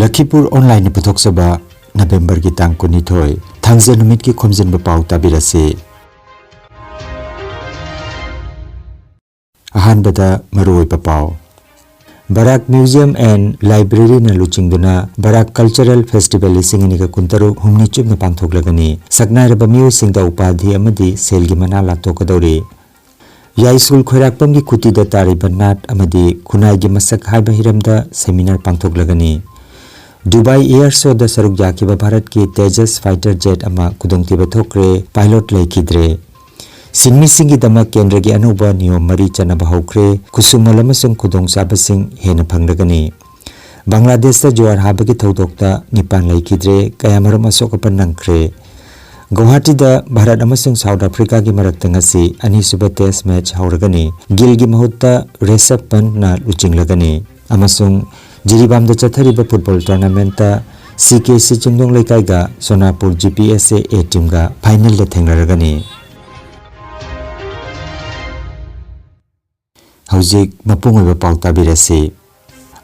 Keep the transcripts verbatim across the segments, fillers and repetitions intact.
ꯂꯈꯤꯄꯨꯔ ꯑꯣꯟꯂꯥꯏꯟꯅ ꯄꯨꯊꯣꯛꯆꯕ ꯅꯕꯦꯝꯕꯔꯒꯤ ꯇꯥꯡ ꯀꯨꯟꯅꯤꯊꯣꯏ, ꯊꯥꯡꯖ ꯅꯨꯃꯤꯠꯀꯤ ꯈꯣꯝꯖꯤꯟꯕ ꯄꯥꯎ ꯇꯥꯕꯤꯔꯁꯤ꯫ ꯑꯍꯥꯟꯕꯗ ꯃꯔꯨꯑꯣꯏꯕ ꯄꯥꯎ꯫ ꯕꯔꯥꯛ Museum and Library-ꯅ ꯂꯨꯆꯤꯡꯗꯨꯅ ꯕꯔꯥꯛ Cultural Festival ꯂꯤꯁꯤꯡ ꯑꯅꯤꯒ ꯀꯨꯟꯇꯔꯨꯛ ꯍꯨꯝꯅꯤ ꯆꯨꯞꯅ ꯄꯥꯡꯊꯣꯛꯂꯒꯅꯤ꯫ ꯁꯛꯅꯥꯏꯔꯕ ꯃꯤꯑꯣꯏꯁꯤꯡꯗ ꯎꯄꯥꯙꯤ ꯑꯃꯗꯤ ꯁꯦꯜꯒꯤ ꯃꯅꯥ ꯂꯥꯊꯣꯛꯀꯗꯧꯔꯤ꯫ ꯌꯥꯏꯁ꯭ꯀꯨꯜ ꯈꯣꯏꯔꯥꯛꯄꯝꯒꯤ ꯈꯨꯇꯤꯗ ꯇꯥꯔꯤꯕ ꯅꯥꯠ ꯑꯃꯗꯤ ꯈꯨꯟꯅꯥꯏꯒꯤ ꯃꯁꯛ ꯍꯥꯏꯕ ꯍꯤꯔꯝꯗ seminar ꯄꯥꯡꯊꯣꯛꯂꯒꯅꯤ꯫ ꯗꯨꯕꯥꯏ Air Show-ꯗ ꯁꯔꯨꯛ ꯌꯥꯈꯤꯕ ꯚꯥꯔꯠꯀꯤ Tejas fighter jet ꯑꯃ ꯈꯨꯗꯣꯡꯊꯤꯕ ꯊꯣꯛꯈ꯭ꯔꯦ, pilot ꯂꯩꯈꯤꯗ꯭ꯔꯦ꯫ ꯁꯤꯟꯃꯤꯁꯤꯡꯒꯤꯗꯃꯛ ꯀꯦꯟꯗ꯭ꯔꯒꯤ ꯑꯅꯧꯕ ꯅꯤꯌꯣꯝ ꯃꯔꯤ ꯆꯠꯅꯕ ꯍꯧꯈ꯭ꯔꯦ, ꯈꯨꯠꯁꯨꯃꯟ ꯑꯃꯁꯨꯡ ꯈꯨꯗꯣꯡꯆꯥꯕꯁꯤꯡ ꯍꯦꯟꯅ ꯐꯪꯂꯒꯅꯤ꯫ ꯕꯪꯒ꯭ꯂꯥꯗꯦꯁꯇ ꯖꯨꯋꯥꯔ ꯍꯥꯕꯒꯤ ꯊꯧꯗꯣꯛꯇ ꯅꯤꯄꯥꯟ ꯂꯩꯈꯤꯗ꯭ꯔꯦ, ꯀꯌꯥꯃꯔꯨꯝ ꯑꯁꯣꯛ ꯑꯄꯟ ꯅꯪꯈ꯭ꯔꯦ꯫ ꯒꯧꯍꯥꯇꯤꯗ ꯚꯥꯔꯠ ꯑꯃꯁꯨꯡ ꯁꯥꯎꯠ ꯑꯐ꯭ꯔꯤꯀꯥꯒꯤ ꯃꯔꯛꯇ ꯉꯁꯤ ꯑꯅꯤꯁꯨꯕ test match ꯍꯧꯔꯒꯅꯤ꯫ ꯒꯤꯜꯒꯤ ꯃꯍꯨꯠꯇ ꯔꯤꯁꯚ ꯄꯟꯠꯅ ꯂꯨꯆꯤꯡꯂꯒꯅꯤ꯫ ꯑꯃꯁꯨꯡ ꯖꯤꯔꯤꯕꯥꯝꯗ ꯆꯠꯊꯔꯤꯕ football tournament-ꯇ CKC ꯆꯤꯡꯗꯣꯡ ꯂꯩꯀꯥꯏꯒ ꯁꯣꯅꯥꯄꯨꯔ GPSA A team-ꯒ final-ꯗ ꯊꯦꯡꯅꯔꯒꯅꯤ꯫ ꯍꯧꯖꯤꯛ ꯃꯄꯨꯡ ꯑꯣꯏꯕ ꯄꯥꯎ ꯇꯥꯕꯤꯔꯁꯤ꯫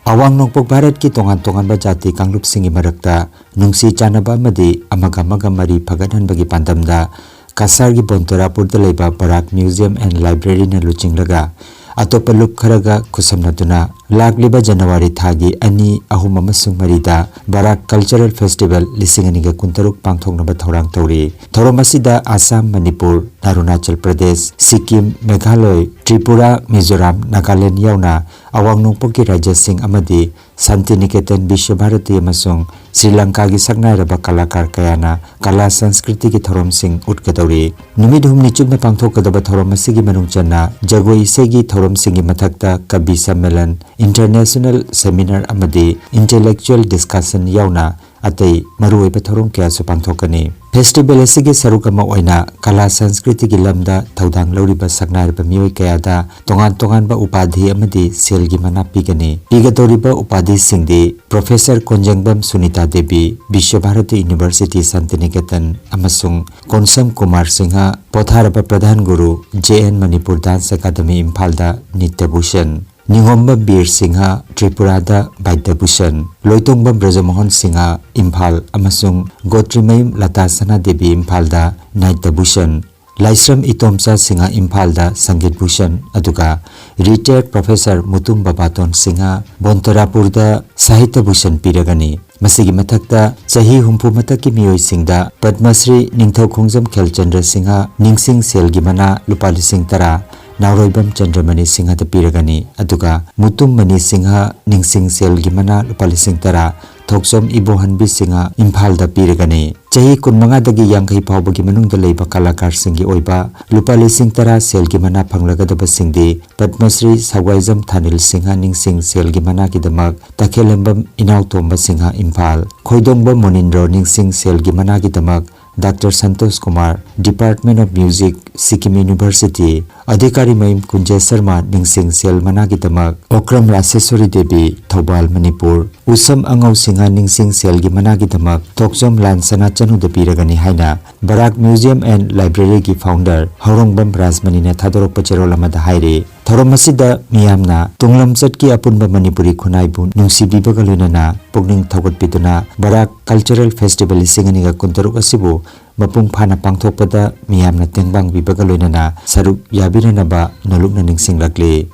ꯑꯋꯥꯡ ꯅꯣꯡꯄꯣꯛ ꯚꯥꯔꯠꯀꯤ ꯇꯣꯉꯥꯟ ꯇꯣꯉꯥꯟꯕ ꯖꯥꯇꯤ ꯀꯥꯡꯂꯨꯞꯁꯤꯡꯒꯤ ꯃꯔꯛꯇ ꯅꯨꯡꯁꯤ ꯆꯥꯟꯅꯕ ꯑꯃꯗꯤ ꯑꯃꯒ ꯑꯃꯒ ꯃꯔꯤ ꯐꯒꯠꯍꯟꯕꯒꯤ ꯄꯥꯟꯗꯝꯗ ꯀꯁꯥꯔꯒꯤ ꯕꯣꯟꯇꯣꯔꯥꯄꯨꯔꯗ ꯂꯩꯕ ꯕꯔꯥꯛ Museum and Library-ꯅ ꯂꯨꯆꯤꯡꯂꯒ ꯑꯇꯣꯞꯄ ꯂꯨꯞ ꯈꯔꯒ ꯈꯨꯠꯁꯝꯅꯗꯨꯅ ꯂꯥꯛꯂꯤꯕ ꯖꯅꯋꯥꯔꯤ ꯊꯥꯒꯤ ꯑꯅꯤ, ꯑꯍꯨꯝ ꯑꯃꯁꯨꯡ ꯃꯔꯤꯗ ꯕꯔꯥꯛ Cultural Festival ꯂꯤꯁꯤꯡ ꯑꯅꯤꯒ ꯀꯨꯟꯇꯔꯨꯛ ꯄꯥꯡꯊꯣꯛꯅꯕ ꯊꯧꯔꯥꯡ ꯇꯧꯔꯤ꯫ ꯊꯧꯔꯝ ꯑꯁꯤꯗ ꯑꯁꯥꯝ, ꯃꯅꯤꯄꯨꯔ, ꯑꯔꯨꯅꯥꯆꯜ ꯄ꯭ꯔꯗꯦꯁ, ꯁꯤꯛꯀꯤꯝ, ꯃꯦꯘꯥꯂꯣꯏ, ꯇ꯭ꯔꯤꯄꯨꯔꯥ, ꯃꯤꯖꯣꯔꯥꯝ, ꯅꯥꯒꯥꯂꯦꯟ ꯌꯥꯎꯅ ꯑꯋꯥꯡ ꯅꯣꯡꯄꯣꯛꯀꯤ ꯔꯥꯖ꯭ꯌꯁꯤꯡ ꯑꯃꯗꯤ ꯁꯥꯟꯇꯤꯅꯤꯀꯦꯇꯟ, ꯕꯤꯁ꯭ꯋ ꯚꯥꯔꯇꯤ ꯑꯃꯁꯨꯡ ꯁ꯭ꯔꯤ ꯂꯪꯀꯥꯒꯤ ꯁꯛꯅꯥꯏꯔꯕ ꯀꯂꯥꯀꯥꯔ ꯀꯌꯥꯅ ꯀꯂꯥ ꯁꯪꯁꯀ꯭ꯔꯤꯇꯤꯒꯤ ꯊꯧꯔꯝꯁꯤꯡ ꯎꯠꯀꯗꯧꯔꯤ꯫ ꯅꯨꯃꯤꯠ ꯍꯨꯝꯅꯤ ꯆꯨꯞꯅ ꯄꯥꯡꯊꯣꯛꯀꯗꯕ ꯊꯧꯔꯝ ꯑꯁꯤꯒꯤ ꯃꯅꯨꯡ ꯆꯟꯅ ꯖꯒꯣꯏ ꯏꯁꯩꯒꯤ ꯊꯧꯔꯝꯁꯤꯡꯒꯤ ꯃꯊꯛꯇ ꯀꯕꯤ ꯁꯝꯃꯦꯂꯟ, international seminar ꯑꯃꯗꯤ intellectual discussion ꯌꯥꯎꯅ ꯑꯇꯩ ꯃꯔꯨꯑꯣꯏꯕ ꯊꯧꯔꯝ ꯀꯌꯥꯁꯨ ꯄꯥꯡꯊꯣꯛꯀꯅꯤ꯫ Festival ꯑꯁꯤꯒꯤ ꯁꯔꯨꯛ ꯑꯃ ꯑꯣꯏꯅ ꯀꯂꯥ ꯁꯪꯁꯀ꯭ꯔꯤꯇꯤꯒꯤ ꯂꯝꯗ ꯊꯧꯗꯥꯡ ꯂꯧꯔꯤꯕ ꯁꯛꯅꯥꯏꯔꯕ ꯃꯤꯑꯣꯏ ꯀꯌꯥꯗ ꯇꯣꯉꯥꯟ ꯇꯣꯉꯥꯟꯕ ꯎꯄꯥꯙꯤ ꯑꯃꯗꯤ ꯁꯦꯜꯒꯤ ꯃꯅꯥ ꯄꯤꯒꯅꯤ꯫ ꯄꯤꯒꯗꯧꯔꯤꯕ ꯎꯄꯥꯙꯤꯁꯤꯡꯗꯤ Professor ꯀꯣꯟꯖꯪꯕꯝ ꯁꯨꯅꯤꯇꯥ ꯗꯦꯕꯤ, ꯕꯤꯁ꯭ꯋ ꯚꯥꯔꯇꯤ University ꯁꯥꯟꯇꯤꯅꯤꯀꯦꯇꯟ, ꯑꯃꯁꯨꯡ ꯀꯣꯟꯁꯝ ꯀꯨꯃꯥꯔ ꯁꯤꯡꯍ, ꯄꯣꯊꯥꯔꯕ ꯄ꯭ꯔꯙꯥꯟ ꯒꯨꯔꯨ, J N Manipur Dance Academy ꯏꯝꯐꯥꯜꯗ ꯅꯤꯇ꯭ꯌ ꯚꯨꯁꯟ꯫ ꯅꯤꯉꯣꯝꯕꯝ ꯕꯤꯔ ꯁꯤꯡꯍ ꯇ꯭ꯔꯤꯄꯨꯔꯥꯗ ꯕꯥꯏꯗ꯭ꯌ ꯚꯨꯁꯟ, ꯂꯣꯏꯇꯣꯡꯕꯝ ꯕ꯭ꯔꯖꯃꯣꯍꯟ ꯁꯤꯡꯍ ꯏꯝꯐꯥꯜ ꯑꯃꯁꯨꯡ ꯒꯣꯇ꯭ꯔꯤꯃꯌꯨꯝ ꯂꯇꯥ ꯁꯅꯥ ꯗꯦꯕꯤ ꯏꯝꯐꯥꯜꯗ ꯅꯥꯏꯇ꯭ꯌ ꯚꯨꯁꯟ, ꯂꯥꯏꯁ꯭ꯔꯝ ꯏꯇꯣꯝꯆꯥ ꯁꯤꯡꯍ ꯏꯝꯐꯥꯜꯗ ꯁꯪꯒꯤꯠ ꯚꯨꯁꯟ, ꯑꯗꯨꯒ ꯔꯤꯇꯥꯌꯔ ꯄ꯭ꯔꯣꯐꯦꯁꯔ ꯃꯨꯇꯨꯝ ꯕꯕꯥꯇꯣꯟ ꯁꯤꯡꯍ ꯕꯣꯟꯇꯔꯥꯄꯨꯔꯗ ꯁꯥꯍꯤꯇ꯭ꯌ ꯚꯨꯁꯟ ꯄꯤꯔꯒꯅꯤ꯫ ꯃꯁꯤꯒꯤ ꯃꯊꯛꯇ ꯆꯍꯤ ꯍꯨꯝꯐꯨ ꯃꯊꯛꯀꯤ ꯃꯤꯑꯣꯏꯁꯤꯡꯗ ꯄꯗꯃꯁ꯭ꯔꯤ ꯅꯤꯡꯊꯧꯈꯣꯡꯖꯝ ꯈꯦꯜꯆꯟꯗ꯭ꯔ ꯁꯤꯡꯍ ꯅꯤꯡꯁꯤꯡ ꯁꯦꯜꯒꯤ ꯃꯅꯥ ꯂꯨꯄꯥ ꯂꯤꯁꯤꯡ ꯇꯔꯥ, ꯅꯥꯎꯔꯣꯏꯕꯝ ꯆꯟꯗ꯭ꯔꯃꯅꯤ ꯁꯤꯡꯍꯗ ꯄꯤꯔꯒꯅꯤ꯫ ꯑꯗꯨꯒ ꯃꯨꯇꯨꯝ ꯃꯅꯤ ꯁꯤꯡꯍ ꯅꯤꯡꯁꯤꯡ ꯁꯦꯜꯒꯤ ꯃꯅꯥ ꯂꯨꯄꯥ ꯂꯤꯁꯤꯡ ꯇꯔꯥ ꯊꯣꯛꯆꯣꯝ ꯏꯕꯣꯍꯟꯕꯤ ꯁꯤꯡꯍ ꯏꯝꯐꯥꯜꯗ ꯄꯤꯔꯒꯅꯤ꯫ ꯆꯍꯤ ꯀꯨꯟꯃꯉꯥꯗꯒꯤ ꯌꯥꯡꯈꯩ ꯐꯥꯎꯕꯒꯤ ꯃꯅꯨꯡꯗ ꯂꯩꯕ ꯀꯂꯥꯀꯥꯔꯁꯤꯡꯒꯤ ꯑꯣꯏꯕ ꯂꯨꯄꯥ ꯂꯤꯁꯤꯡ ꯇꯔꯥ ꯁꯦꯜꯒꯤ ꯃꯅꯥ ꯐꯪꯂꯒꯗꯕꯁꯤꯡꯗꯤ ꯄꯗꯃꯁ꯭ꯔꯤ ꯁꯧꯒꯥꯏꯖꯝ ꯊꯥꯅꯤꯜ ꯁꯤꯡꯍ ꯅꯤꯡꯁꯤꯡ ꯁꯦꯜꯒꯤ ꯃꯅꯥꯒꯤꯗꯃꯛ ꯇꯈꯦꯂꯝꯕꯝ ꯏꯅꯥꯎꯇꯣꯝꯕ ꯁꯤꯡꯍ ꯏꯝꯐꯥꯜ, ꯈꯣꯏꯗꯣꯡꯕ ꯃꯣꯅꯤꯟꯗ꯭ꯔꯣ ꯅꯤꯡꯁꯤꯡ ꯁꯦꯜꯒꯤ ꯃꯅꯥꯒꯤꯗꯃꯛ doctor Santosh Kumar, Department of Music, Sikkim University, Adhikari ꯃꯌꯨꯝ ꯀꯨꯟꯖꯦ ꯁꯔꯃ ꯅꯤꯡꯁꯤꯡ ꯁꯦꯜ ꯃꯅꯥꯒꯤꯗꯃꯛ ꯑꯣꯀ꯭ꯔꯝ ꯔꯥꯁꯦꯁ꯭ꯋꯔꯤ ꯗꯦꯕꯤ, ꯊꯧꯕꯥꯜ, ꯃꯅꯤꯄꯨꯔ, ꯎꯁꯝ ꯑꯉꯧ ꯁꯤꯡꯍ ꯅꯤꯡꯁꯤꯡ ꯁꯦꯜꯒꯤ ꯃꯅꯥꯒꯤꯗꯃꯛ ꯊꯣꯛꯆꯣꯝ ꯂꯥꯟꯁꯅꯥ ꯆꯅꯨꯗ ꯄꯤꯔꯒꯅꯤ ꯍꯥꯏꯅ ꯕꯔꯥꯛ Museum and Library ꯒꯤ founder ꯍꯧꯔꯣꯡꯕꯝ ꯔꯥꯖꯃꯅꯤꯅ ꯊꯥꯗꯣꯔꯛꯄ ꯆꯦꯔꯣꯜ ꯑꯃꯗ ꯍꯥꯏꯔꯤ꯫ ꯊꯧꯔꯝ ꯑꯁꯤꯗ ꯃꯤꯌꯥꯝꯅ ꯇꯨꯡꯂꯝꯆꯠꯀꯤ ꯑꯄꯨꯟꯕ ꯃꯅꯤꯄꯨꯔꯤ ꯈꯨꯟꯅꯥꯏꯕꯨ ꯅꯨꯡꯁꯤꯕꯤꯕꯒ ꯂꯣꯏꯅꯅ ꯄꯨꯛꯅꯤꯡ ꯊꯧꯒꯠꯄꯤꯗꯨꯅ ꯕꯔꯥꯛ Cultural Festival ꯂꯤꯁꯤꯡ ꯑꯅꯤꯒ ꯀꯨꯟꯇꯔꯨꯛ ꯑꯁꯤꯕꯨ ꯃꯄꯨꯡ ꯐꯥꯅ ꯄꯥꯡꯊꯣꯛꯄꯗ ꯃꯤꯌꯥꯝꯅ ꯇꯦꯡꯕꯥꯡꯕꯤꯕꯒ ꯂꯣꯏꯅꯅ ꯁꯔꯨꯛ ꯌꯥꯕꯤꯅꯅꯕ ꯅꯣꯂꯨꯛꯅ ꯅꯤꯡꯁꯤꯡꯂꯛꯂꯤ꯫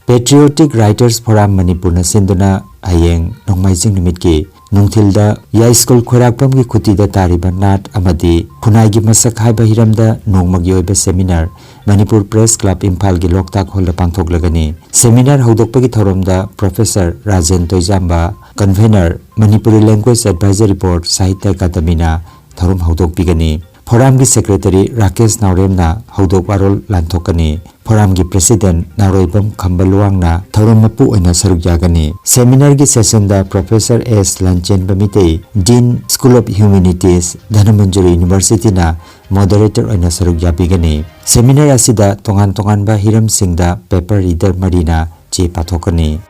Patriotic Writers Forum ꯃꯅꯤꯄꯨꯔꯅ ꯁꯤꯟꯗꯨꯅ ꯍꯌꯦꯡ ꯅꯣꯡꯃꯥꯏꯖꯤꯡ ꯅꯨꯃꯤꯠꯀꯤ ꯅꯨꯡꯊꯤꯜꯗ ꯌꯥꯏꯁ꯭ꯀꯨꯜ ꯈꯣꯏꯔꯥꯛꯄꯝꯒꯤ ꯈꯨꯇꯤꯗ ꯇꯥꯔꯤꯕ ꯅꯥꯠ ꯑꯃꯗꯤ ꯈꯨꯟꯅꯥꯏꯒꯤ ꯃꯁꯛ ꯍꯥꯏꯕ ꯍꯤꯔꯝꯗ ꯅꯣꯡꯃꯒꯤ ꯑꯣꯏꯕ seminar ꯃꯅꯤꯄꯨꯔ Press Club ꯏꯝꯐꯥꯜꯒꯤ ꯂꯣꯛꯇꯥꯛ ꯍꯣꯜꯗ ꯄꯥꯡꯊꯣꯛꯂꯒꯅꯤ꯫ Seminar ꯍꯧꯗꯣꯛꯄꯒꯤ ꯊꯧꯔꯝꯗ Professor Rajen ꯇꯣꯏꯖꯥꯝꯕ, Convener, Manipuri Language Advisory Board, ꯁꯥꯍꯤꯇ꯭ꯌ ꯑꯀꯥꯗꯃꯤꯅ ꯊꯧꯔꯝ ꯍꯧꯗꯣꯛꯄꯤꯒꯅꯤ꯫ Forumꯒꯤ Secretary ꯔꯥꯀꯦꯁ ꯅꯥꯎꯔꯦꯝꯅ ꯍꯧꯗꯣꯛ ꯋꯥꯔꯣꯜ ꯂꯥꯟꯊꯣꯛꯀꯅꯤ꯫ Forumꯒꯤ President ꯅꯥꯎꯔꯣꯏꯕꯝ ꯈꯝꯕ ꯂꯨꯋꯥꯡꯅ ꯊꯧꯔꯝ ꯃꯄꯨ ꯑꯣꯏꯅ ꯁꯔꯨꯛ ꯌꯥꯒꯅꯤ꯫ Seminarꯒꯤ sessionꯗ Professor S ꯂꯥꯟꯆꯦꯟꯕ Meitei, Dean School of Humanities, Dhanamanjuri Universityꯅ moderator ꯑꯣꯏꯅ ꯁꯔꯨꯛ ꯌꯥꯕꯤꯒꯅꯤ꯫ Seminar ꯑꯁꯤꯗ ꯇꯣꯉꯥꯟ ꯇꯣꯉꯥꯟꯕ ꯍꯤꯔꯝꯁꯤꯡꯗ paper reader ꯃꯔꯤꯅ ꯆꯦ ꯄꯥꯊꯣꯛꯀꯅꯤ꯫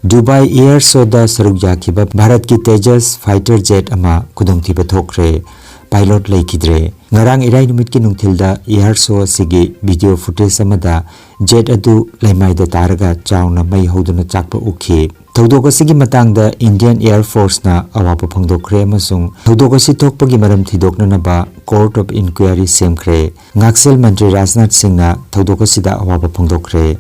ꯗꯨꯕꯥꯏ Air Showꯗ ꯁꯔꯨꯛ ꯌꯥꯈꯤꯕ ꯚꯥꯔꯠꯀꯤ Tejas fighter jet ꯑꯃ ꯈꯨꯗꯣꯡꯊꯤꯕ ꯊꯣꯛꯈ꯭ꯔꯦ꯫ ꯄꯥꯏꯂꯣꯠ ꯂꯩꯈꯤꯗ꯭ꯔꯦ꯫ ꯉꯔꯥꯡ ꯏꯔꯥꯏ ꯅꯨꯃꯤꯠꯀꯤ ꯅꯨꯡꯊꯤꯜꯗ ꯏꯌꯥꯔ ꯁꯣ ꯑꯁꯤꯒꯤ ꯚꯤꯗꯤꯑꯣ ꯐꯨꯇꯦꯖ ꯑꯃꯗ ꯖꯦꯠ ꯑꯗꯨ ꯂꯩꯃꯥꯏꯗ ꯇꯥꯔꯒ ꯆꯥꯎꯅ ꯃꯩ ꯍꯧꯗꯨꯅ ꯆꯥꯛꯄ ꯎꯈꯤ꯫ ꯊꯧꯗꯣꯛ ꯑꯁꯤꯒꯤ ꯃꯇꯥꯡꯗ ꯏꯟꯗꯤꯌꯟ ꯑꯦꯌꯔ ꯐꯣꯔꯁꯅ ꯑꯋꯥꯕ ꯐꯣꯡꯗꯣꯛꯈ꯭ꯔꯦ ꯑꯃꯁꯨꯡ ꯊꯧꯗꯣꯛ ꯑꯁꯤ ꯊꯣꯛꯄꯒꯤ ꯃꯔꯝ ꯊꯤꯗꯣꯛꯅꯅꯕ ꯀꯣꯔꯠ ꯑꯣꯐ ꯏꯟꯀ꯭ꯋꯥꯏꯔꯤ ꯁꯦꯝꯈ꯭ꯔꯦ꯫ ꯉꯥꯛꯁꯦꯜ ꯃꯟꯇ꯭ꯔꯤ ꯔꯥꯖꯅꯥꯊ ꯁꯤꯡꯅ ꯊꯧꯗꯣꯛ ꯑꯁꯤꯗ ꯑꯋꯥꯕ ꯐꯣꯡꯗꯣꯛꯈ꯭ꯔꯦ꯫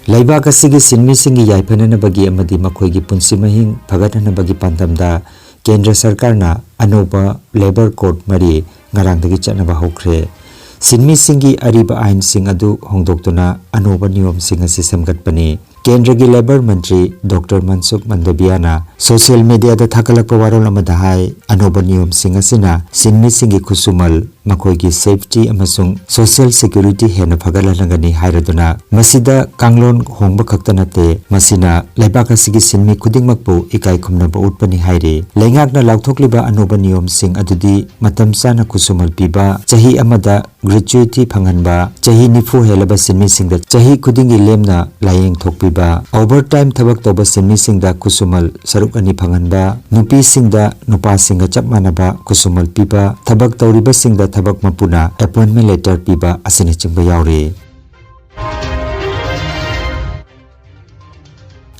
ꯂꯩꯕꯥꯛ ꯑꯁꯤꯒꯤ ꯁꯤꯟꯃꯤꯁꯤꯡꯒꯤ ꯌꯥꯏꯐꯅꯅꯕꯒꯤ ꯑꯃꯗꯤ ꯃꯈꯣꯏꯒꯤ ꯄꯨꯟꯁꯤ ꯃꯍꯤꯡ ꯐꯒꯠꯍꯟꯅꯕꯒꯤ ꯄꯥꯟꯗꯝꯗ ꯀꯦꯟꯗ꯭ꯔ ꯁꯔꯀꯥꯔꯅ ꯑꯅꯧꯕ ꯂꯦꯕꯔ ꯀꯣꯗ ꯃꯔꯤ ꯉꯔꯥꯡꯗꯒꯤ ꯆꯠꯅꯕ ꯍꯧꯈ꯭ꯔꯦ꯫ ꯁꯤꯟꯃꯤꯁꯤꯡꯒꯤ ꯑꯔꯤꯕ ꯑꯥꯏꯟꯁꯤꯡ ꯑꯗꯨ ꯍꯣꯡꯗꯣꯛꯇꯨꯅ ꯑꯅꯧꯕ ꯅꯤꯌꯣꯝꯁꯤꯡ ꯑꯁꯤ ꯁꯦꯝꯒꯠꯄꯅꯤ꯫ ꯀꯦꯟꯗ꯭ꯔꯒꯤ ꯂꯦꯕꯔ ꯃꯟꯇ꯭ꯔꯤ ꯗꯣꯛꯇꯔ ꯃꯟꯁꯨꯈ ꯃꯟꯗꯕꯤꯌꯥꯅ ꯁꯣꯁꯤꯌꯦꯜ ꯃꯤꯗꯤꯌꯥꯗ ꯊꯥꯒꯠꯂꯛꯄ ꯋꯥꯔꯣꯜ ꯑꯃꯗ ꯍꯥꯏ, ꯑꯅꯧꯕ ꯅꯤꯌꯣꯝꯁꯤꯡ ꯑꯁꯤꯅ ꯁꯤꯟꯃꯤꯁꯤꯡꯒꯤ ꯈꯨꯠꯁꯨꯃꯜ, ꯃꯈꯣꯏꯒꯤ ꯁꯦꯐꯇꯤ ꯑꯃꯁꯨꯡ ꯁꯣꯁꯤꯌꯦꯜ ꯁꯦꯀ꯭ꯌꯨꯔꯤꯇꯤ ꯍꯦꯟꯅ ꯐꯒꯠꯍꯜꯂꯒꯅꯤ ꯍꯥꯏꯔꯗꯨꯅ, ꯃꯁꯤꯗ ꯀꯥꯡꯂꯣꯟ ꯍꯣꯡꯕ ꯈꯛꯇ ꯅꯠꯇꯦ, ꯃꯁꯤꯅ ꯂꯩꯕꯥꯛ ꯑꯁꯤꯒꯤ ꯁꯤꯟꯃꯤ ꯈꯨꯗꯤꯡꯃꯛꯄꯨ ꯏꯀꯥꯏ ꯈꯨꯝꯅꯕ ꯎꯠꯄꯅꯤ ꯍꯥꯏꯔꯤ꯫ ꯂꯩꯉꯥꯛꯅ ꯂꯥꯎꯊꯣꯛꯂꯤꯕ ꯑꯅꯧꯕ ꯅꯤꯌꯣꯝꯁꯤꯡ ꯑꯗꯨꯗꯤ ꯃꯇꯝ ꯆꯥꯅ ꯈꯨꯠꯁꯨꯃꯜ ꯄꯤꯕ, ꯆꯍꯤ ꯑꯃꯗ ꯒ꯭ꯔꯦꯆꯨꯏꯇꯤ ꯐꯪꯍꯟꯕ, ꯆꯍꯤ ꯅꯤꯐꯨ ꯍꯦꯜꯂꯕ ꯁꯤꯟꯃꯤꯁꯤꯡꯗ ꯆꯍꯤ ꯈꯨꯗꯤꯡꯒꯤ ꯂꯦꯝꯅ ꯂꯥꯌꯦꯡ ꯊꯣꯛꯄꯤꯕ, ꯑꯣꯚꯔꯇꯥꯏꯝ ꯊꯕꯛ ꯇꯧꯕ ꯁꯤꯟꯃꯤꯁꯤꯡꯗ ꯈꯨꯠꯁꯨꯃꯜ ꯁꯔꯨꯛ ꯑꯅꯤ ꯐꯪꯍꯟꯕ, ꯅꯨꯄꯤꯁꯤꯡꯗ ꯅꯨꯄꯥꯁꯤꯡꯒ ꯆꯞ ꯃꯥꯟꯅꯕ ꯈꯨꯠꯁꯨꯃꯜ ꯄꯤꯕ, ꯊꯕꯛ ꯇꯧꯔꯤꯕꯁꯤꯡꯗ ꯊꯕꯛ ꯃꯄꯨꯅ ꯑꯦꯄꯣꯏꯟꯃꯦꯟ ꯂꯦꯇꯔ ꯄꯤꯕ ꯑꯁꯤꯅꯆꯤꯡꯕ ꯌꯥꯎꯔꯤ꯫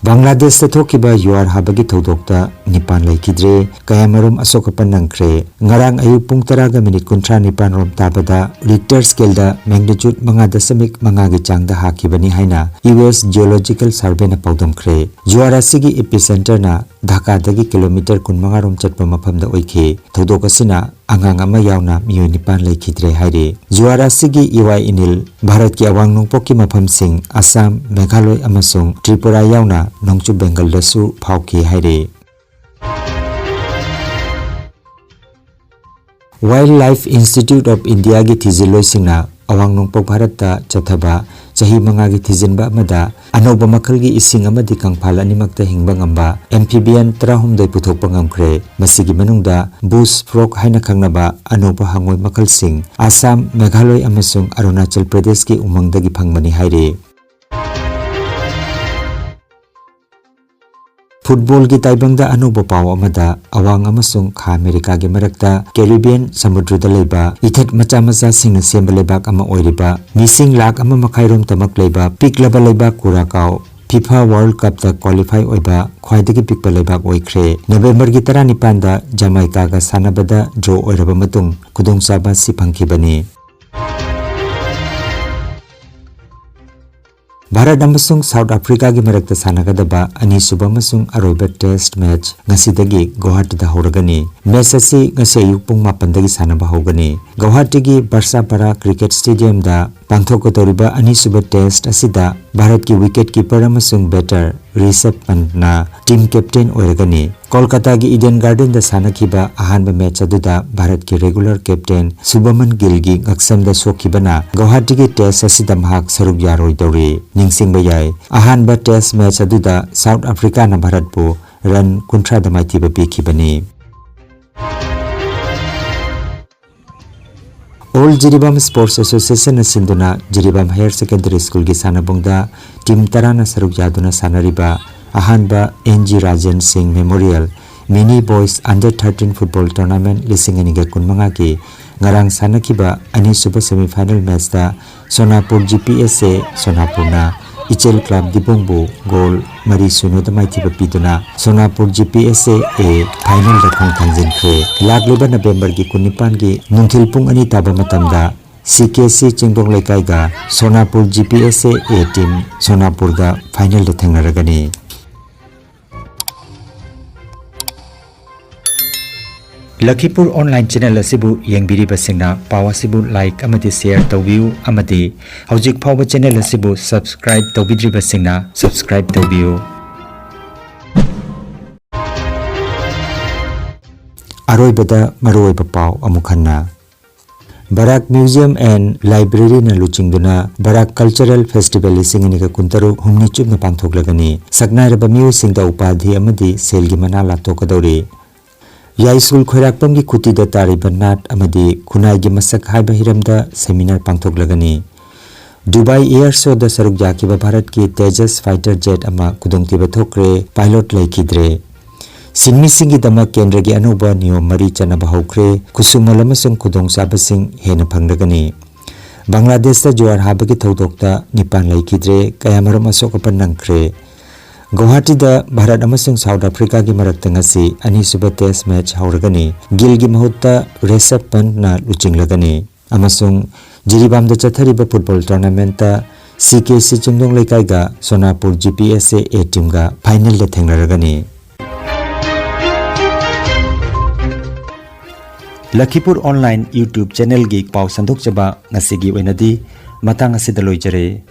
ꯕꯪꯒ꯭ꯂꯥꯗꯦꯁꯇ ꯊꯣꯛꯈꯤꯕ ꯌꯨꯍꯥꯔ ꯍꯥꯕꯒꯤ ꯊꯧꯗꯣꯛꯇ ꯅꯤꯄꯥꯟ ꯂꯩꯈꯤꯗ꯭ꯔꯦ, ꯀꯌꯥꯃꯔꯨꯝ ꯑꯁꯣꯛ ꯑꯄꯟ ꯅꯪꯈ꯭ꯔꯦ꯫ ꯉꯔꯥꯡ ꯑꯌꯨꯛ ꯄꯨꯡ ꯇꯔꯥꯒ ꯃꯤꯅꯤꯠ ꯀꯨꯟꯊ꯭ꯔꯥ ꯅꯤꯄꯥꯟ ꯔꯣꯝ ꯇꯥꯕꯗ ꯔꯤꯛꯇꯔ ꯁ꯭ꯀꯦꯜꯗ ꯃꯦꯒꯅꯤꯆꯨꯠ ꯃꯉꯥ ꯗꯁꯃꯤꯛ ꯃꯉꯥꯒꯤ ꯆꯥꯡꯗ ꯍꯥꯈꯤꯕꯅꯤ ꯍꯥꯏꯅ ꯌꯨ ꯑꯦꯁ ꯖꯤꯑꯣꯂꯣꯖꯤꯀꯦꯜ ꯁꯔꯚꯦꯅ ꯄꯥꯎꯗꯝꯈ꯭ꯔꯦ꯫ ꯌꯨꯍꯥꯔ ꯑꯁꯤꯒꯤ ꯏꯄꯤꯁꯦꯟꯇꯔꯅ ꯙꯥꯀꯥꯗꯒꯤ ꯀꯤꯂꯣꯃꯤꯇꯔ ꯀꯨꯟꯃꯉꯥ ꯔꯣꯝ ꯆꯠꯄ ꯃꯐꯝꯗ ꯑꯣꯏꯈꯤ꯫ ꯊꯧꯗꯣꯛ ꯑꯁꯤꯅ ꯑꯉꯥꯡ ꯑꯃ ꯌꯥꯎꯅ ꯃꯤꯑꯣꯏ ꯅꯤꯄꯥꯟ ꯂꯩꯈꯤꯗ꯭ꯔꯦ ꯍꯥꯏꯔꯤ꯫ ꯖꯨꯋꯥꯔ ꯑꯁꯤꯒꯤ ꯏꯋꯥꯏ ꯏꯅꯤꯜ ꯚꯥꯔꯠꯀꯤ ꯑꯋꯥꯡ ꯅꯣꯡꯄꯣꯛꯀꯤ ꯃꯐꯝꯁꯤꯡ ꯑꯁꯥꯝ, ꯃꯦꯘꯥꯂꯣꯏ ꯑꯃꯁꯨꯡ ꯇ꯭ꯔꯤꯄꯨꯔꯥ ꯌꯥꯎꯅ ꯅꯣꯡꯆꯨꯞ ꯕꯦꯡꯒꯜꯗꯁꯨ ꯐꯥꯎꯈꯤ ꯍꯥꯏꯔꯤ꯫ Wildlife Institute of Indiaꯒꯤ ꯊꯤꯖꯤꯜꯂꯣꯏꯁꯤꯡꯅ ꯑꯋꯥꯡ ꯅꯣꯡꯄꯣꯛ ꯚꯥꯔꯠꯇ ꯆꯠꯊꯕ ꯆꯍꯤ ꯃꯉꯥꯒꯤ ꯊꯤꯖꯤꯟꯕ ꯑꯃꯗ ꯑꯅꯧꯕ ꯃꯈꯜꯒꯤ ꯏꯁꯤꯡ ꯑꯃꯗꯤ ꯀꯪꯐꯥꯜ ꯑꯅꯤꯃꯛꯇ ꯍꯤꯡꯕ ꯉꯝꯕ amphibian ꯇꯔꯥꯍꯨꯝꯗꯣꯏ ꯄꯨꯊꯣꯛꯄ ꯉꯝꯈ꯭ꯔꯦ꯫ ꯃꯁꯤꯒꯤ ꯃꯅꯨꯡꯗ bush frog ꯍꯥꯏꯅ ꯈꯪꯅꯕ ꯑꯅꯧꯕ ꯍꯪꯉꯣꯏ ꯃꯈꯜꯁꯤꯡ ꯑꯁꯥꯝ, ꯃꯦꯘꯥꯂꯣꯏ ꯑꯃꯁꯨꯡ ꯑꯔꯨꯅꯥꯆꯜ ꯄ꯭ꯔꯗꯦꯁꯀꯤ ꯎꯃꯪꯗꯒꯤ ꯐꯪꯕꯅꯤ ꯍꯥꯏꯔꯤ꯫ ꯐꯨꯠꯕꯣꯜꯒꯤ ꯇꯥꯏꯕꯪꯗ ꯑꯅꯧꯕ ꯄꯥꯎ ꯑꯃꯗ, ꯑꯋꯥꯡ ꯑꯃꯁꯨꯡ ꯈꯥ ꯑꯃꯦꯔꯤꯀꯥꯒꯤ ꯃꯔꯛꯇ ꯀꯦꯔꯤꯕꯤꯌꯟ ꯁꯃꯨꯗ꯭ꯔꯗ ꯂꯩꯕ ꯏꯊꯠ ꯃꯆꯥ ꯃꯆꯥꯁꯤꯡꯅ ꯁꯦꯝꯕ ꯂꯩꯕꯥꯛ ꯑꯃ ꯑꯣꯏꯔꯤꯕ ꯃꯤꯁꯤꯡ ꯂꯥꯈ ꯑꯃ ꯃꯈꯥꯏꯔꯣꯝꯇꯃꯛ ꯂꯩꯕ ꯄꯤꯛꯂꯕ ꯂꯩꯕꯥꯛ ꯀꯨꯔꯥꯀꯥꯎ FIFA World Cupꯇ qualify ꯑꯣꯏꯕ ꯈ꯭ꯋꯥꯏꯗꯒꯤ ꯄꯤꯛꯄ ꯂꯩꯕꯥꯛ ꯑꯣꯏꯈ꯭ꯔꯦ꯫ ꯅꯕꯦꯝꯕꯔꯒꯤ ꯇꯔꯥꯅꯤꯄꯥꯟꯗ ꯖꯃꯥꯏꯀꯥꯒ ꯁꯥꯟꯅꯕꯗ draw ꯑꯣꯏꯔꯕ ꯃꯇꯨꯡ ꯈꯨꯗꯣꯡꯆꯥꯕ ꯑꯁꯤ ꯐꯪꯈꯤꯕꯅꯤ꯫ ꯚꯥꯔꯠ ꯑꯃꯁꯨꯡ ꯁꯥꯎꯠ ꯑꯐ꯭ꯔꯤꯀꯥꯒꯤ ꯃꯔꯛꯇ ꯁꯥꯟꯅꯒꯗꯕ ꯑꯅꯤꯁꯨꯕ ꯑꯃꯁꯨꯡ ꯑꯔꯣꯏꯕ test match ꯉꯁꯤꯗꯒꯤ ꯒꯨꯋꯥꯍꯥꯇꯤꯗ ꯍꯧꯔꯒꯅꯤ꯫ Match ꯑꯁꯤ ꯉꯁꯤ ꯑꯌꯨꯛ ꯄꯨꯡ ꯃꯥꯄꯟꯗꯒꯤ ꯁꯥꯟꯅꯕ ꯍꯧꯒꯅꯤ꯫ ꯒꯨꯋꯥꯍꯥꯇꯤꯒꯤ ꯕꯔꯁꯥꯄꯥꯔꯥ cricket stadiumꯗ ꯄꯥꯡꯊꯣꯛꯀꯗꯧꯔꯤꯕ ꯑꯅꯤꯁꯨꯕ test ꯑꯁꯤꯗ ꯚꯥꯔꯠꯀꯤ wicket keeper ꯑꯃꯁꯨꯡ batter ꯔꯤꯁꯕ ꯄꯟꯠꯅ team captain ꯑꯣꯏꯔꯒꯅꯤ꯫ ꯀꯣꯜꯀꯇꯥꯒꯤ Eden Gardenꯗ ꯁꯥꯟꯅꯈꯤꯕ ꯑꯍꯥꯟꯕ match ꯑꯗꯨꯗ ꯚꯥꯔꯠꯀꯤ regular captain ꯁꯨꯕꯃꯟ ꯒꯤꯜꯒꯤ ꯉꯛꯁꯝꯗ ꯁꯣꯛꯈꯤꯕꯅ ꯒꯧꯍꯥꯇꯤꯒꯤ test ꯑꯁꯤꯗ ꯃꯍꯥꯛ ꯁꯔꯨꯛ ꯌꯥꯔꯣꯏꯗꯧꯔꯤ꯫ ꯅꯤꯡꯁꯤꯡꯕ ꯌꯥꯏ, ꯑꯍꯥꯟꯕ test match ꯑꯗꯨꯗ ꯁꯥꯎꯠ ꯑꯐ꯭ꯔꯤꯀꯥꯅ ꯚꯥꯔꯠꯄꯨ run ꯀꯨꯟꯊ꯭ꯔꯥꯗ ꯃꯥꯏꯊꯤꯕ ꯄꯤꯈꯤꯕꯅꯤ꯫ All Jiribam Sports Associationꯅ ꯁꯤꯟꯗꯨꯅ ꯖꯤꯔꯤꯕꯥꯝ Higher Secondary Schoolꯒꯤ ꯁꯥꯟꯅꯕꯨꯡꯗ team ꯇꯔꯥꯅ ꯁꯔꯨꯛ ꯌꯥꯗꯨꯅ ꯁꯥꯟꯅꯔꯤꯕ ꯑꯍꯥꯟꯕ N G Rajen Singh Memorial Mini Boys Under thirteen Football Tournament ꯂꯤꯁꯤꯡ ꯑꯅꯤꯒ ꯀꯨꯟꯃꯉꯥꯒꯤ ꯉꯔꯥꯡ ꯁꯥꯟꯅꯈꯤꯕ ꯑꯅꯤꯁꯨꯕ semi final matchꯇ ꯁꯣꯅꯥꯄꯨꯔ G P S A ꯁꯣꯅꯥꯄꯨꯔꯅ ꯏꯆꯦꯜ Club ꯗꯤꯕꯣꯡꯕꯨ goal ꯃꯔꯤ ꯁꯨꯅꯗ ꯃꯥꯏꯊꯤꯕ ꯄꯤꯗꯨꯅ ꯁꯣꯅꯥꯄꯨꯔ G P S A A finalꯗ ꯈꯣꯡ ꯊꯥꯡꯖꯤꯟꯈ꯭ꯔꯦ꯫ ꯂꯥꯛꯂꯤꯕ ꯅꯕꯦꯝꯕꯔꯒꯤ ꯀꯨꯟꯅꯤꯄꯥꯟꯒꯤ ꯅꯨꯡꯊꯤꯜ ꯄꯨꯡ ꯑꯅꯤ ꯇꯥꯕ ꯃꯇꯝꯗ C K C ꯆꯤꯡꯗꯣꯡ ꯂꯩꯀꯥꯏꯒ ꯁꯣꯅꯥꯄꯨꯔ G P S A A team ꯁꯣꯅꯥꯄꯨꯔꯒ finalꯗ ꯊꯦꯡꯅꯔꯒꯅꯤ꯫ ꯂꯈꯤꯄꯨꯔ online channel ꯑꯁꯤꯕꯨ ꯌꯦꯡꯕꯤꯔꯤꯕꯁꯤꯡꯅ ꯄꯥꯎ ꯑꯁꯤꯕꯨ like ꯑꯃꯗꯤ share ꯇꯧꯕꯤꯌꯨ ꯑꯃꯗꯤ ꯍꯧꯖꯤꯛ ꯐꯥꯎꯕ channel ꯑꯁꯤꯕꯨ subscribe ꯇꯧꯕꯤꯗ꯭ꯔꯤꯕꯁꯤꯡꯅ subscribe ꯇꯧꯕꯤꯌꯨ꯫ ꯑꯔꯣꯏꯕꯗ ꯃꯔꯨꯑꯣꯏꯕ ꯄꯥꯎ ꯑꯃꯨꯛ ꯍꯟꯅ꯫ Barak Museum and Libraryꯅ ꯂꯨꯆꯤꯡꯗꯨꯅ Barak Cultural Festival ꯂꯤꯁꯤꯡ ꯑꯅꯤꯒ ꯀꯨꯟꯇꯔꯨꯛ ꯍꯨꯝꯅꯤ ꯆꯨꯞꯅ ꯄꯥꯡꯊꯣꯛꯂꯒꯅꯤ꯫ ꯁꯛꯅꯥꯏꯔꯕ ꯃꯤꯑꯣꯏꯁꯤꯡꯗ ꯎꯄꯥꯙꯤ ꯑꯃꯗꯤ ꯁꯦꯜꯒꯤ ꯃꯅꯥ ꯂꯥꯊꯣꯛꯀꯗꯧꯔꯤ꯫ ꯌꯥꯏꯁ꯭ꯀꯨꯜ ꯈꯣꯏꯔꯥꯛꯄꯝꯒꯤ ꯈꯨꯇꯤꯗ ꯇꯥꯔꯤꯕ ꯅꯥꯠ ꯑꯃꯗꯤ ꯈꯨꯟꯅꯥꯏꯒꯤ ꯃꯁꯛ ꯍꯥꯏꯕ ꯍꯤꯔꯝꯗ seminar ꯄꯥꯡꯊꯣꯛꯂꯒꯅꯤ꯫ ꯗꯨꯕꯥꯏ ꯑꯦꯌꯔ ꯁꯣꯗ ꯁꯔꯨꯛ ꯌꯥꯈꯤꯕ ꯚꯥꯔꯠꯀꯤ ꯇꯦꯖꯁ ꯐꯥꯏꯇꯔ ꯖꯦꯠ ꯑꯃ ꯈꯨꯗꯣꯡꯊꯤꯕ ꯊꯣꯛꯈ꯭ꯔꯦ, ꯄꯥꯏꯂꯣꯠ ꯂꯩꯈꯤꯗ꯭ꯔꯦ꯫ ꯁꯤꯟꯃꯤꯁꯤꯡꯒꯤꯗꯃꯛ ꯀꯦꯟꯗ꯭ꯔꯒꯤ ꯑꯅꯧꯕ ꯅꯤꯌꯣꯝ ꯃꯔꯤ ꯆꯠꯅꯕ ꯍꯧꯈ꯭ꯔꯦ, ꯈꯨꯠꯁꯨꯃꯟ ꯑꯃꯁꯨꯡ ꯈꯨꯗꯣꯡꯆꯥꯕꯁꯤꯡ ꯍꯦꯟꯅ ꯐꯪꯂꯒꯅꯤ꯫ ꯕꯪꯒ꯭ꯂꯥꯗꯦꯁꯇ ꯖꯨꯋꯥꯔ ꯍꯥꯕꯒꯤ ꯊꯧꯗꯣꯛꯇ ꯅꯤꯄꯥꯟ ꯂꯩꯈꯤꯗ꯭ꯔꯦ, ꯀꯌꯥꯃꯔꯨꯝ ꯑꯁꯣꯛ ꯑꯄꯟ ꯅꯪꯈ꯭ꯔꯦ꯫ ꯒꯧꯍꯥꯇꯤꯗ ꯚꯥꯔꯠ ꯑꯃꯁꯨꯡ ꯁꯥꯎꯠ ꯑꯐ꯭ꯔꯤꯀꯥꯒꯤ ꯃꯔꯛꯇ ꯉꯁꯤ ꯑꯅꯤꯁꯨꯕ ꯇꯦꯁ ꯃꯦꯆ ꯍꯧꯔꯒꯅꯤ꯫ ꯒꯤꯜꯒꯤ ꯃꯍꯨꯠꯇ ꯔꯤꯁꯕ ꯄꯟꯠꯅ ꯂꯨꯆꯤꯡꯂꯒꯅꯤ꯫ ꯑꯃꯁꯨꯡ ꯖꯤꯔꯤꯕꯥꯝꯗ ꯆꯠꯊꯔꯤꯕ ꯐꯨꯠꯕꯣꯜ ꯇꯣꯔꯅꯥꯃꯦꯟꯠꯇ ꯁꯤ K C ꯆꯤꯡꯗꯣꯡ ꯂꯩꯀꯥꯏꯒ ꯁꯣꯅꯥꯄꯨꯔ G P S ꯑꯦ ꯇꯤꯝꯒ ꯐꯥꯏꯅꯦꯜꯗ ꯊꯦꯡꯅꯔꯒꯅꯤ꯫ ꯂꯈꯤꯄꯨꯔ ꯑꯣꯟꯂꯥꯏꯟ YouTube ꯆꯦꯅꯦꯜꯒꯤ ꯄꯥꯎ ꯁꯟꯗꯣꯛꯆꯕ ꯉꯁꯤꯒꯤ ꯑꯣꯏꯅꯗꯤ ꯃꯇꯥꯡ ꯑꯁꯤꯗ ꯂꯣꯏꯖꯔꯦ꯫